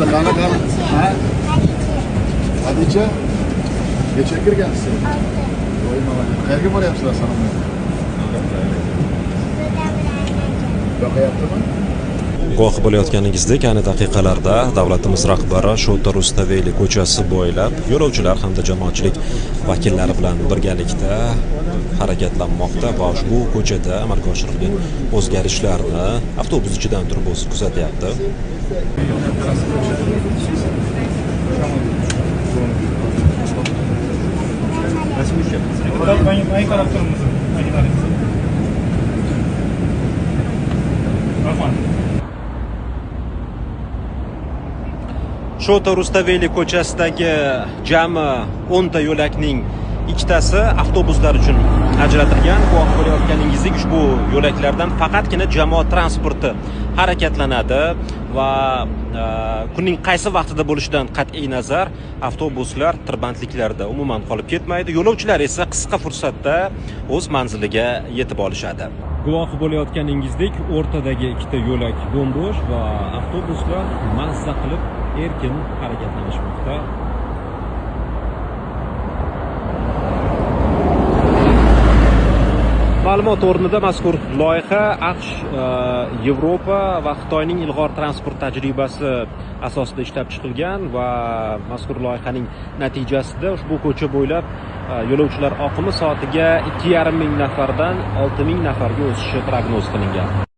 Qani qani? Ha? Hadicha? Necha kirgansiz? Voy, молодец. Qayerga boryapsizlar, salom? Yoqayaptimi? Guvoh bo'layotganingizdek, ayni daqiqalarda davlatimiz rahbari Shota Rustaveli ko'chasi bo'ylab yo'lovchilar hamda jamoatchilik vakillari bilan birgalikda harakatlanmoqda va ushbu ko'chada amalga oshirilgan o'zgarishlarni avtobus ichidan turib o'zi kuzatyapti. Shota Rustaveli ko'chasidagi jami 10 ta yo'lakning ikkitasi avtobuslar uchun ajratilgan. Guvoh bo'layotganingizdek, ushbu yo'laklardan faqatgina jamoat transporti harakatlanadi va kunning qaysi vaqtida bo'lishidan qat'iy nazar avtobuslar tirbandliklarda umuman qolib ketmaydi. Yo'lovchilar esa qisqa fursatda o'z manziliga yetib olishadi. Guvoh bo'layotganingizdek, o'rtadagi ikkita yo'lak bo'm-bo'sh va avtobuslar mazza qilib erkin harakatlanishmoqda. Ma'lumot o'rnida, mazkur loyiha AQSh, Yevropa va Xitoyning ilg'or transport tajribasi asosida ishlab chiqilgan va mazkur loyihaning natijasida ushbu ko'cha bo'ylab yo'lovchilar oqimi soatiga 2,5 ming nafardan 6 ming nafarga o'sishi prognoz qilingan.